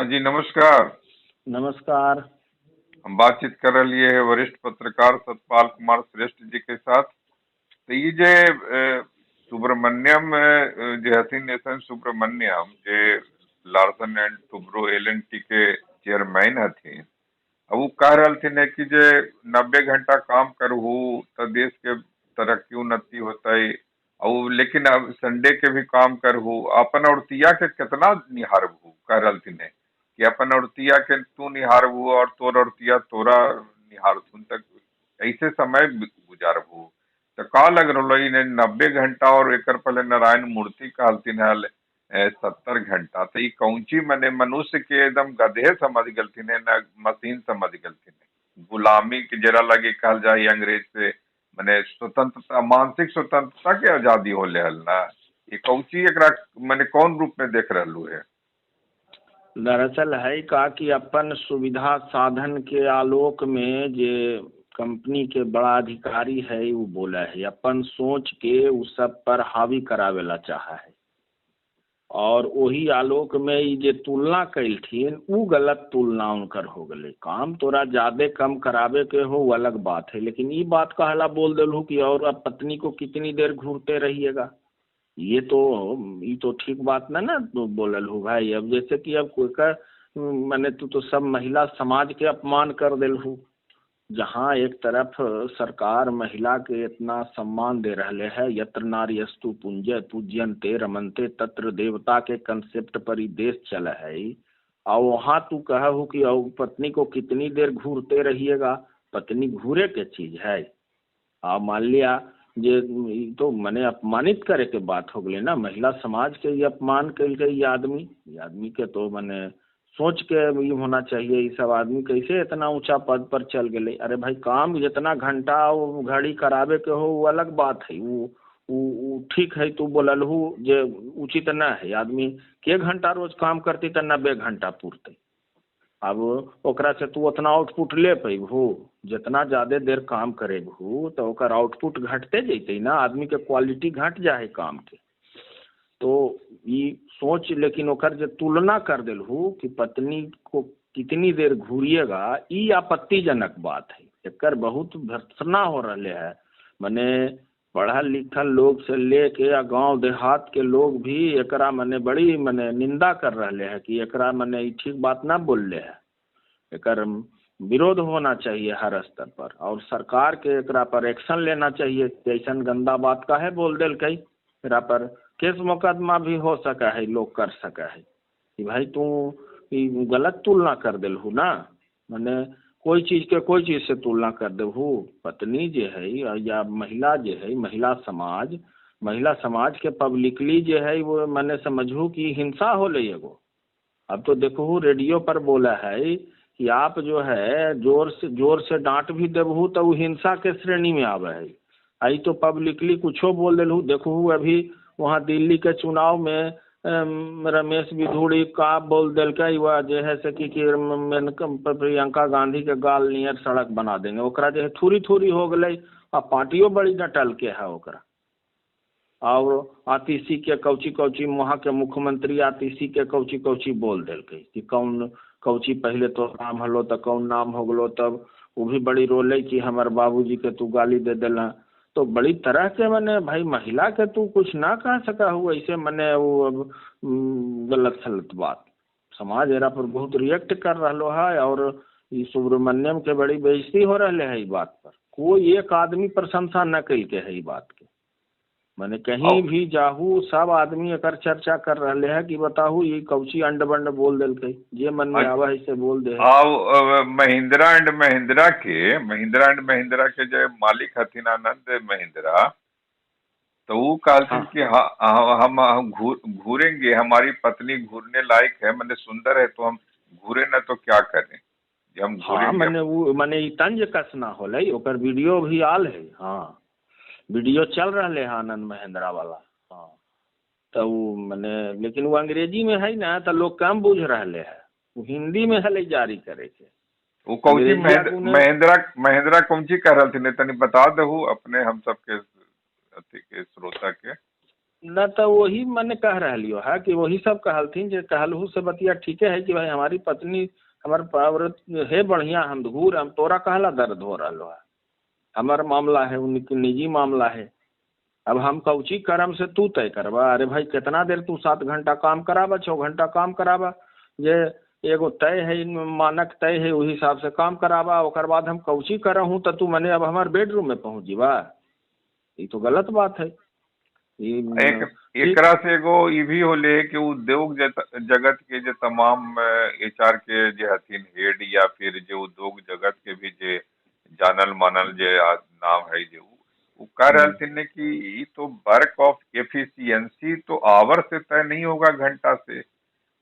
जी नमस्कार। नमस्कार। हम बातचीत कर रही है वरिष्ठ पत्रकार सतपाल कुमार श्रेष्ठ जी के साथ। तो ये जे सुब्रमण्यम जे हथिन एस एन सुब्रमण्यम, जे लार्सन एंड टुब्रो एल&टी के चेयरमैन हथिन, अब वो कह रहलथिन है कि जे 90 घंटा काम करहु तो देश के तरक्की उन्नति होतै। और लेकिन अब संडे के भी काम करहु, अपन औरतिया के कितना निहारबहु। कह रहलथिन है कि अपन औरतिया के तू निहारबू और तोर औरतिया तोरा निहारथुन, तक ऐसे समय गुजारबू। तो का लग रहा 90 घंटा और एक पहले नारायण मूर्ति कहलथिन हल 70 घंटा, तो ई कौंची मने मनुष्य के एकदम गधे समझ गेलथिन है न, मशीन समझ गेलथिन है। गुलामी के जरा लगे कहल जाए अंग्रेज से मने स्वतंत्रता, मानसिक स्वतंत्रता के आजादी होले हल ना। ये कौची एकरा मने कौन रूप में देख रहलू है? दरअसल है का कि अपन सुविधा साधन के आलोक में जे कंपनी के बड़ा अधिकारी है, वो बोला है, अपन सोच के उ सब पर हावी करावेला चाहा है और वही आलोक में ई जे तुलना कैलथिन, उ गलत तुलना उनकर हो गई। काम तोरा ज्यादे कम करावे के हो, वो अलग बात है, लेकिन ई बात कहला बोल देलहु कि और अब पत्नी को कितनी देर घूरते रहिएगा, ये तो ठीक बात ना ना तो बोलल हूँ भाई। अब जैसे कि अब कोई का मैंने तू तो सब महिला समाज के अपमान कर दिल हूँ। जहाँ एक तरफ सरकार महिला के इतना सम्मान दे रहे है, यत्र नार्यस्तु पूज्य पूज्यन्ते रमनते तत्र देवता के कंसेप्ट पर ही देश चल है, और वहाँ तू कहू कि और पत्नी को कितनी देर घूरते रहिएगा। पत्नी घूरे के चीज है? आ मान लिया जे ई तो मने अपमानित करे के बात हो गई ना। महिला समाज के ये अपमान कल ई आदमी। ई आदमी के तो मने सोच के ई होना चाहिए, ई सब आदमी कैसे इतना ऊंचा पद पर चल गए? अरे भाई, काम जितना घंटा वो घड़ी करावे के हो, वो अलग बात है, वो ठीक है। तू बोललहु जे उचित न है। आदमी के घंटा रोज काम करती तो 90 घंटा पुरते। अब ओकरा से तू उतना आउटपुट ले पैबहू? जितना ज्यादा देर काम करेबहू तो ओकर आउटपुट घटते जैते ना, आदमी के क्वालिटी घट जाए काम के। तो ई सोच, लेकिन ओकर जे तुलना कर देलहू कि पत्नी को कितनी देर घूरिएगा, ई आपत्तिजनक बात है। एकर बहुत भर्त्सना हो रहे है। मने पढ़ल लिखल लोग से लेके आ गांव देहात के लोग भी एकरा मने बड़ी मने निंदा कर रहे है कि एकरा मने ई ठीक बात ना बोलले है। एकर विरोध होना चाहिए हर स्तर पर और सरकार के एकरा पर एक्शन लेना चाहिए कि ऐसन गंदा बात काहे बोल देलकै। एकरा पर केस मुकदमा भी हो सका है, लोग कर सका है कि भाई, तू ई गलत तुलना कर देलहू ना। मने कोई चीज के कोई चीज से तुलना कर देहू। पत्नी जे है या महिला जे है, महिला समाज, महिला समाज के पब्लिकली जे है वो मने समझू कि हिंसा होले एगो। अब तो देखू, रेडियो पर बोला है कि आप जो है जोर से डांट भी देबहू तो वो हिंसा के श्रेणी में आवे है। आई तो पब्लिकली कुछो बोल देलहू। देखू, अभी वहाँ दिल्ली के चुनाव में रमेश बिधूड़ी का बोल देलकै, वह जे है से कि प्रियंका गांधी के गाल नियर सड़क बना देंगे। ओकरा जे है थूरी थूरी हो गई आ पार्टियों बड़ी डटल के है ओकरा। और आतिशी के कौची कौची, वहाँ के मुख्यमंत्री आतिशी के कौची कौची बोल देलकै कि कौन कौची पहले तो नाम हलो, तो कौन नाम हो गलो। तब वो भी बड़ी रोले कि हमर बाबूजी के तू गाली दे देला। तो बड़ी तरह के मने भाई, महिला के तू कुछ ना कह सका हूँ ऐसे, मने वो अब गलत सलत बात। समाज एरा पर बहुत रिएक्ट कर रहा है और ई सुब्रमण्यम के बड़ी बेइज्जती हो रहे है। ई बात पर कोई एक आदमी प्रशंसा न कल के है ई बात के। माने कहीं भी जाहू, सब आदमी एकर चर्चा कर रहे है कि बताहू, ये कौची अंड बंड बोल देलकै, जे मन में आवा है से बोल दे। आव महिंद्रा एंड महिंद्रा के, महिंद्रा एंड महिंद्रा के जो मालिक हथिन आनंद महिंद्रा, तो वो कहलथिन कि हम घूरेंगे, हमारी पत्नी घूरने लायक है, मैंने सुंदर है, तो हम घूरे ना तो क्या करें? जे हम घूरेंगे। मने वो मने ई तंज कसना होलै। ओकर वीडियो भी आल है। हाँ, वीडियो चल रहा है आनंद महिंद्रा वाला। हाँ, तो वो मने लेकिन वो अंग्रेजी में है ना, तो लोग कम बुझ रहे है। वो हिंदी में हले जारी करे के। वो कौची अंग्रेजिया महिंद्रा गुने महिंद्रा महिंद्रा कौची कह रहलथिन, तनी बता दहु अपने हम सबके अथी के श्रोता के। न तो वही मैंने कह रही है कि वही सब कहलथिन जे कहलहू से बतिया ठीके है कि भाई हमारी पत्नी हमार औरत है बढ़िया, हम घूर हम तोरा कहला दर्द हो रहा है, हमार मामला है, उनकी निजी मामला है, अब हम कौची करम से तू तय करबा। अरे भाई कितना देर तू 7 घंटा काम कराबा, 6 घंटा काम कराबा, जे एगो तय है मानक तय है वही हिसाब से काम कराबा, ओकर बाद हम कौची करहूँ तो तू मैंने अब हमारे बेडरूम में पहुँच जीबा, ये तो गलत बात है। एकरा से एगो ई भी होले कि उद्योग जगत के जो तमाम एचआर के जे हथिन हेड या फिर जो उद्योग जगत के भी जे जानल मानल जे नाम है जे उ कह रहलथिन कि ई तो वर्क ऑफ एफिशिएंसी तो our से तय नहीं होगा, घंटा से,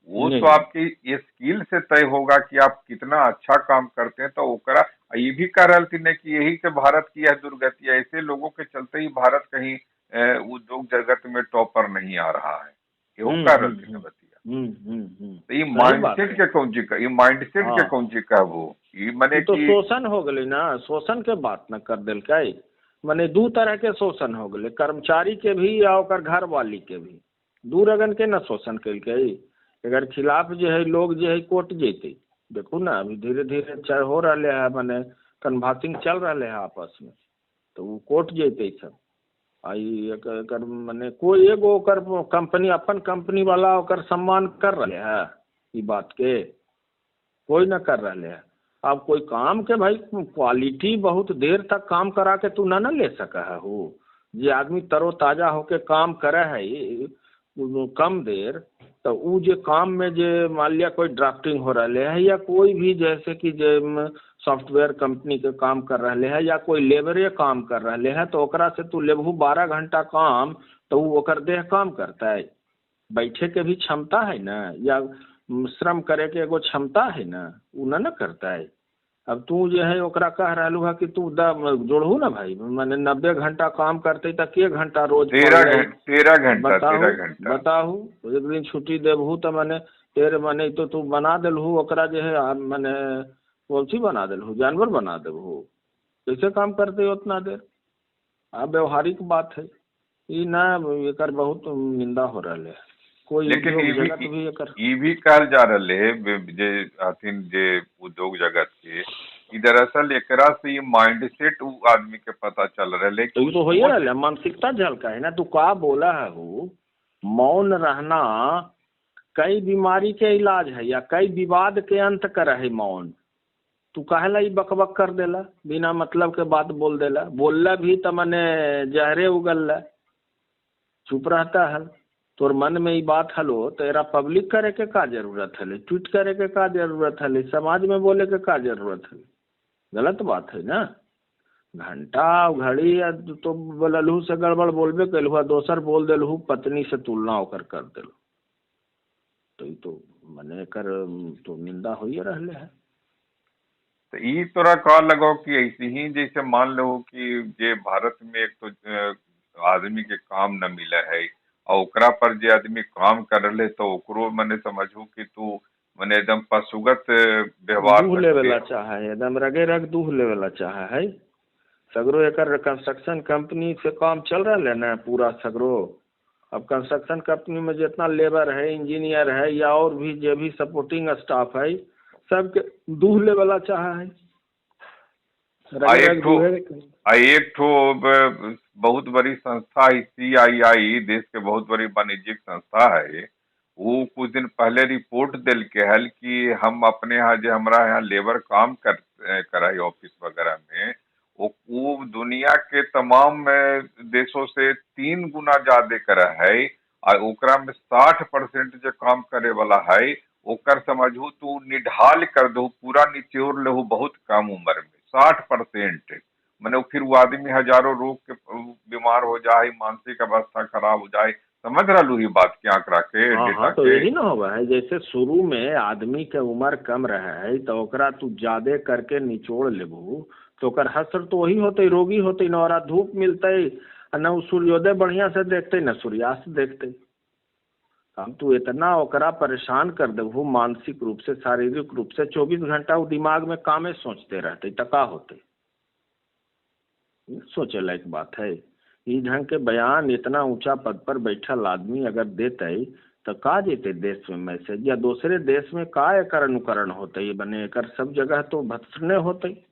वो तो आपकी स्किल से तय होगा कि आप कितना अच्छा काम करते हैं। तो ओकरा ये भी कह रहलथिन कि यही से भारत की यह दुर्गति है, ऐसे लोगों के चलते ही भारत कहीं उद्योग जगत में टॉपर नहीं आ रहा है, ये कह रहलथिन बतिया। तो ये माइंडसेट के कौन चीज का, ये माइंडसेट के कौन चीज का वो ये माने तो शोषण हो गए ना, शोषण के बात न कर दिलकै, माने दू तरह के शोषण हो गए, कर्मचारी के भी या ओकर घर वाली के भी, दू रगन के न शोषण कलकै। एकर खिलाफ जो है लोग जो है कोर्ट जैते, देखू ना अभी धीरे धीरे चल हो रहा है, माने कन्वासिंग चल रहा है आपस में, तो वो कोर्ट जैते सब। आई एकर माने कोई एगो ओकर कंपनी अपन कंपनी वाला ओकर सम्मान कर रहे है ई बात के, कोई न कर रहे है। अब कोई काम के भाई क्वालिटी बहुत देर तक काम करा के तू ना ना ले सका है हो, जे आदमी तरोताजा होके काम करे है कम देर, तो उ जे काम में जे मान लिया कोई ड्राफ्टिंग हो रहा है या कोई भी जैसे कि जे सॉफ्टवेयर कंपनी के काम कर रहे है या कोई लेबरे काम कर रहे है, तो ओकरा से तू लेबहू 12 घंटा काम तो उ ओकर देह काम करता है, बैठे के भी क्षमता है ना, या श्रम करे के एगो क्षमता है ना, उ ना ना करता है। अब तू जो है ओकरा कह रहलू है कि तू जोड़हू ना भाई, माने 90 घंटा काम करते त के घंटा रोज 13 घंटा बताहू, एक दिन छुट्टी देबहू तो माने तेरे माने तो तू बना देलहू ओकरा जो है माने कौन बना देलहू, जानवर बना देबहू, कैसे काम करते उतना देर। अब व्यवहारिक बात है ई ना, एकर बहुत निंदा हो रहा है कोई। लेकिन ई भी कहल जा रहा है जे हथिन जे उद्योग जगत के कि दरअसल एकरा से ये माइंडसेट उ आदमी के पता चल रहा है, तो हो ही रहा है, मानसिकता झलका है ना। तू का बोला है वो मौन रहना कई बीमारी के इलाज है या कई विवाद के अंत कर है मौन। तू काहेला ई बकबक कर देला, बिना मतलब के बात बोल देला, बोलला भी तो मने जहरे उगल, चुप रहता है। तोर मन में ये बात हलो तो एरा पब्लिक करे के का जरूरत है, ट्वीट करे के का जरूरत है, समाज में बोले के का जरूरत है, गलत बात है ना। घंटा घड़ी या तो बोललहू से गड़बड़ बोलबे कलहू, दोसर बोल देलहू पत्नी से तुलना होकर कर देलहू, तो ये तो मने कर तो निंदा हो ही रहले है। तो ई तोरा कह लगो कि ऐसे ही जैसे मान लो कि जे भारत में एक तो आदमी के काम न मिला है और ओकरा पर जे आदमी काम कर रहे तो ओकरो मने समझू कि तू मने एकदम पशुगत व्यवहार दूह लेवेला चाहे है, एकदम रगे रग दूह लेवेला चाहे है। सगरो एकर कंस्ट्रक्शन कंपनी से काम चल रहा है ना पूरा सगरो। अब कंस्ट्रक्शन कंपनी में जितना लेबर है, इंजीनियर है या और भी जो भी सपोर्टिंग स्टाफ है, सबके दूह लेवेला चाहे है। एक ठो बहुत बड़ी संस्था है CII, देश के बहुत बड़ी वाणिज्यिक संस्था है, वो कुछ दिन पहले रिपोर्ट दिल के हल कि हम अपने यहाँ जो हमारा यहाँ लेबर काम कर ऑफिस वगैरह में, वो दुनिया के तमाम देशों से 3 गुना ज्यादा कर है और ओकरा में 60% जो काम करे वाला है ओकर समझू तू निढाल कर दो, पूरा निचोड़ लेहू बहुत कम उम्र में 60%। माने फिर वो आदमी हजारों रोग के बीमार हो जाए, मानसिक अवस्था खराब हो जाए। समझ रहा लू बात के आंकड़ा के? हाँ, तो यही ना होगा है। जैसे शुरू में आदमी के उम्र कम रहे है तो ओकरा तू ज्यादा करके निचोड़ लेबू तो ओकर हसर तो वही होते, रोगी होते न, और धूप मिलते न, सूर्योदय बढ़िया से देखते न सूर्यास्त देखते। हम तू इतना ओकरा परेशान कर देबू मानसिक रूप से शारीरिक रूप से, 24 घंटा वो दिमाग में कामे सोचते रहते, टका होते। सोचे लायक बात है। ई ढंग के बयान इतना ऊंचा पद पर बैठल आदमी अगर देते तो का जेते देश में मैसेज, या दूसरे देश में का एकर अनुकरण होते, बने एकर सब जगह तो भत्सने होते।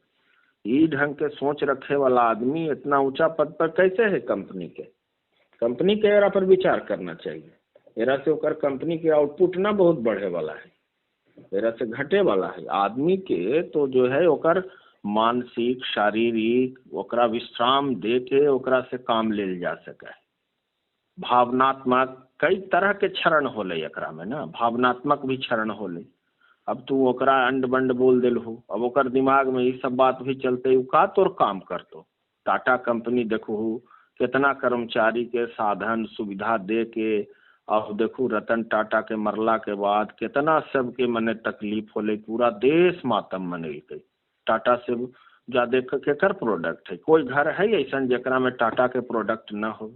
ई ढंग के सोच रखे वाला आदमी इतना ऊंचा पद पर कैसे है कंपनी के? कंपनी के एरा पर विचार करना चाहिए। एरा से ओकर कंपनी के आउटपुट ना बहुत बढ़े वाला है, एरा से घटे वाला है। आदमी के तो जो है ओकर मानसिक शारीरिक ओकरा विश्राम दे के ओकरा से काम लेल जा सके है। भावनात्मक कई तरह के क्षरण होले एकरा में ना, भावनात्मक भी क्षरण होले। अब तू ओकरा अंड बंड बोल देलहु, अब ओकर दिमाग में ये सब बात भी चलते, उ का तोर काम करतो। टाटा कंपनी देखू कितना कर्मचारी के साधन सुविधा दे के, अब देखू रतन टाटा के मरला के बाद कितना सबके मने तकलीफ होले, पूरा देश मातम मनेलकै। टाटा से ज्यादा केकर प्रोडक्ट है? कोई घर है ऐसा जकरा में टाटा के प्रोडक्ट ना हो?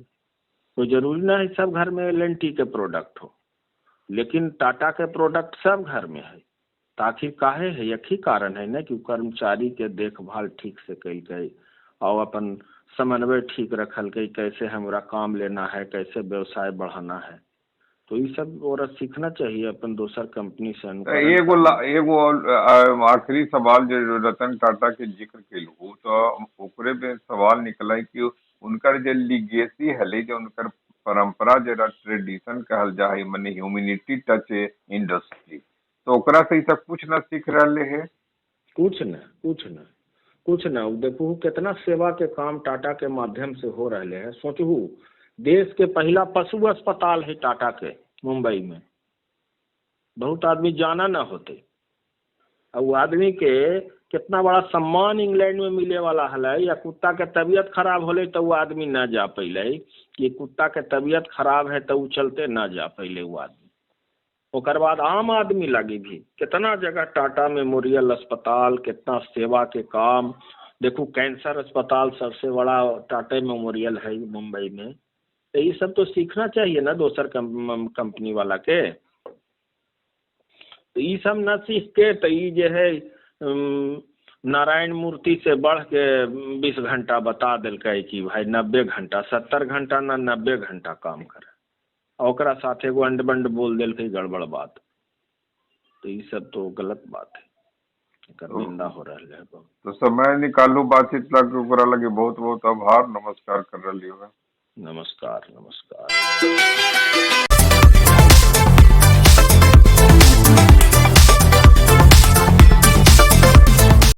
कोई जरूरी ना है सब घर में एल&टी के प्रोडक्ट हो, लेकिन टाटा के प्रोडक्ट सब घर में है। ताकि काहे है? यही कारण है ना कि कर्मचारी के देखभाल ठीक से कैलकै और अपन समन्वय ठीक रखलकै, कैसे हमरा काम लेना है, कैसे व्यवसाय बढ़ाना है। तो ये सब और सीखना चाहिए अपन दोसर कंपनी से। एगो आखिरी सवाल जो रतन टाटा के जिक्र केलहु तो ओकरे पे सवाल निकला कि उनकर जे लीगेसी हले, जो उनकर परंपरा जरा ट्रेडिशन कहल जा है, माने ह्यूमैनिटी टच इंडस्ट्री, तो ओकरा से सब कुछ ना सीख रहे है? कुछ न, कुछ न, कुछ न। देखू कितना सेवा के काम टाटा के माध्यम से हो रहे है। सोचू देश के पहला पशु अस्पताल है टाटा के मुंबई में, बहुत आदमी जाना ना होते। और वो आदमी के कितना बड़ा सम्मान इंग्लैंड में मिले वाला हलै, या कुत्ता के तबीयत खराब होले तो वो आदमी ना जा पैले कि कुत्ता के तबीयत खराब है तो वो चलते ना जा पैले वो आदमी। ओकर बाद आम आदमी लगी भी कितना जगह टाटा मेमोरियल अस्पताल, कितना सेवा के काम। देखो कैंसर अस्पताल सबसे बड़ा टाटा मेमोरियल है मुंबई में। तो ये सब तो सीखना चाहिए ना दोसर कंपनी वाला के। तो ये सब न सीख के तो ये जो है नारायण मूर्ति से बढ़ के 20 घंटा बता दिलकै कि भाई 90 घंटा 70 घंटा ना 90 घंटा काम करे, ओकरा साथ एगो अंड बंड बोल दिलकै गड़बड़ बात। तो ये सब तो गलत बात है, एकर निंदा हो रहा है। तो समय निकालू बातचीत लगे ओकरा लगे बहुत बहुत आभार, नमस्कार कर रही है। नमस्कार नमस्कार।